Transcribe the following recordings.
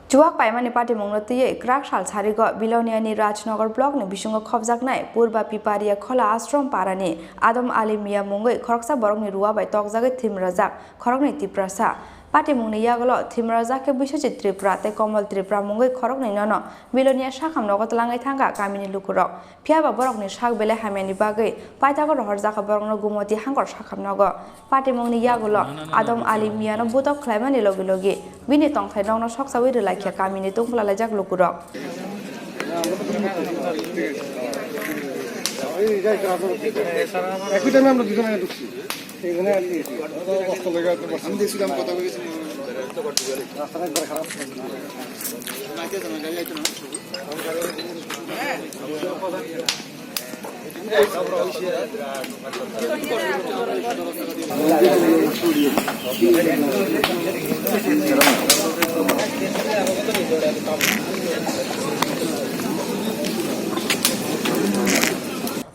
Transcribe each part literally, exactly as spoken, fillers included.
Chuak paimani patimungno twiwi kwrak sal sarigo Biloniani Rajnagar blockni bisingo khopjaknai Purba Piparia Khola Ashram parani Adam Ali Mia mungwi khoroksa borokni ruwa bai tokjagwi thwimrajak khoroknwi Tiprasa. Patimungni yagulo thwimrajak khe Biswajit Tripura tei Komol Tripura mungwi khoroknwi nono Bilonia sakham nogo twlangwi thangkha kamini lukurok. Phiya ba borokni sak belai hamyani bagwi paithago rohorjakha borokno Gumoti hangkor sakham nogo. Patimungni yagulo Adam Ali Miano butok khlaimani logi logi bini tongthai nokno soksawi rwlaikha kamini tungphla laijak lukurok.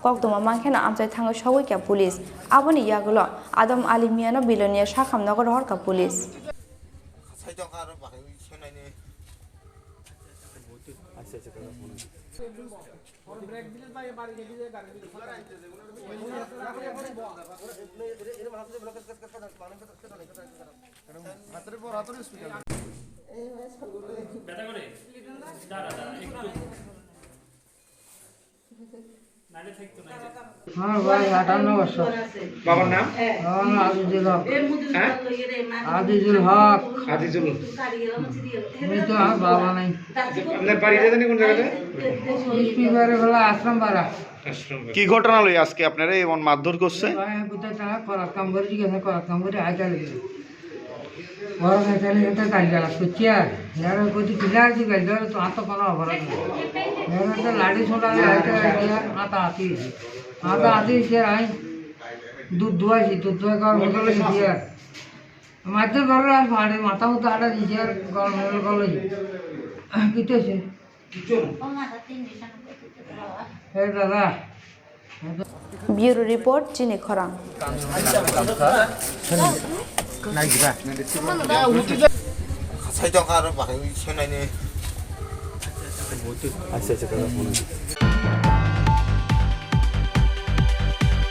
Koktwma mankhe no amchai thangwi sogwi kha police. Aboni yagulo Adam Ali Miano Bilonia sakham nogo rohorkha police. আমার বয়স আটান্ন বছর। বাবার নাম? বাবার নাম আজিজুল হক। হ্যাঁ? আজিজুল হক। আজিজুল। আমি তো আমার বাবা নাই। আপনার বাড়িটা জানি কোন জায়গাতে? স্পিকারে হলো আশ্রম পাড়া। আশ্রম পাড়া। কি ঘটনা হলো আজকে আপনারা এমন মারধর করছে? ভাই, আমি কোথায় টাকা করার কাম করি, ঠিক আছে, করার কাম করি, আইটা লেগে। Oro khe tele khe tei kari gala suchya, yaro koti kila di gal dor to ato kono abara. Yaro to ladi soda le aite aite ata ati. Ata ati se ai dud duai si, dud duai kar mo kala si ya. Mate goro ai phare mata uta ada di ya kar mo kala si. Kite se. He dada. Bureau report, Chini Khorang. Sai tong kha aro bahai wi senai ni. Acha, acha, acha.